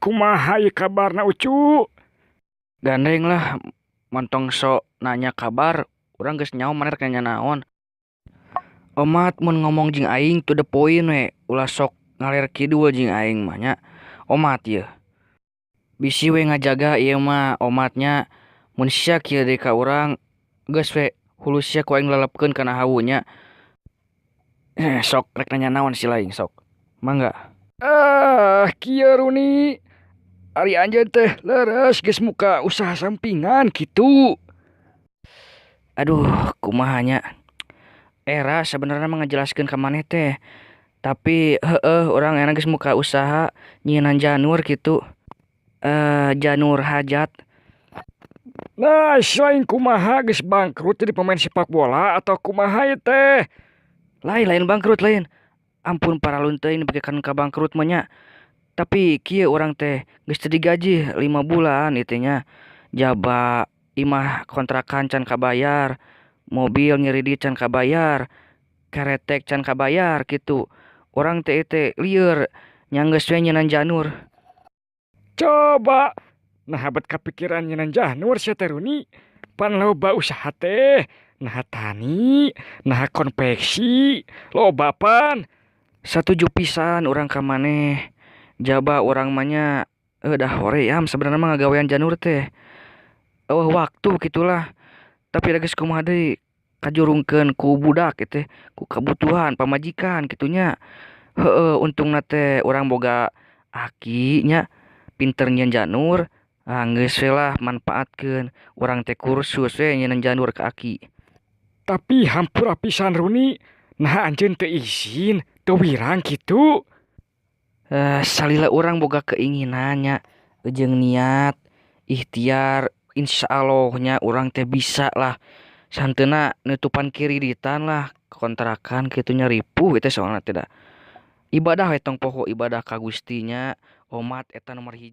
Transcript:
Kumaha ieu kabarna, Ucu? Gandeng lah, montong sok nanya kabar, urang geus nyaho maneh rek nanya naon. Omat mun ngomong jeung aing to the point we, ulah sok ngaler kidul jeung aing mah nya. Omat ieu. Bisi we ngajaga ieu mah omatnya, mun sia kieu deui ka urang, geus we hulu sia ku aing lelepkeun kana hawu nya. Sok rek nanya naon si laing, sok. Mangga. Ah, kieu, Runi. Ari anjeun teh leres geus muka usaha sampingan kitu? Aduh, kumaha nya. Era sebenarnya mah ngajelaskeun ka maneh teh. Tapi heueuh, urang ayeuna geus muka usaha nyieunan janur kitu. Janur hajat. Nah, lain kumaha, geus bangkrut jadi pemain sepak bola atau kumaha ieu teh? Lain, lain bangkrut, lain. Ampun paralun teuing nepikeun ka bangkrut mah nya. Tapi kieu, urang teh geus teu digaji 5 bulan ieu teh nya. Jaba imah kontrakan can kabayar, mobil ngiridit can kabayar, keretek can kabayar kitu. Urang teh teh lieur nya, geus we nyieunan janur. Coba, nah bet kapikiran nyieunan janur sia teh, Runi? Pan loba usaha teh, naha tani, naha konveksi, loba pan. Satuju pisan urang ka maneh. Jaba urang mah nya dah hoream sebenarnya mah ngagawean janur teh. Euweuh waktu kitulah. Tapi da geus kumaha deui, kajurungkeun ku budak ieu teh, ku kabutuhan pamajikan kitu nya. Heueuh, untungna teh urang boga aki nya pinter nyieun janur, ah geus we lah manfaatkeun. Urang teh kursus we nyieun janur ka aki. Tapi hampura pisan, Runi, naha anjeun teu izin, teu wirang kitu? Salila urang boga keinginan nya jeung niat ikhtiar, insya Allah nya urang teh bisa lah sahenteuna nutupan kiriditan lah, kontrakan kitu nya, ripuh ieu teh soalna teh da. Ibadah we tong poho ibadah ka Gusti nya, omat, eta nomor 1.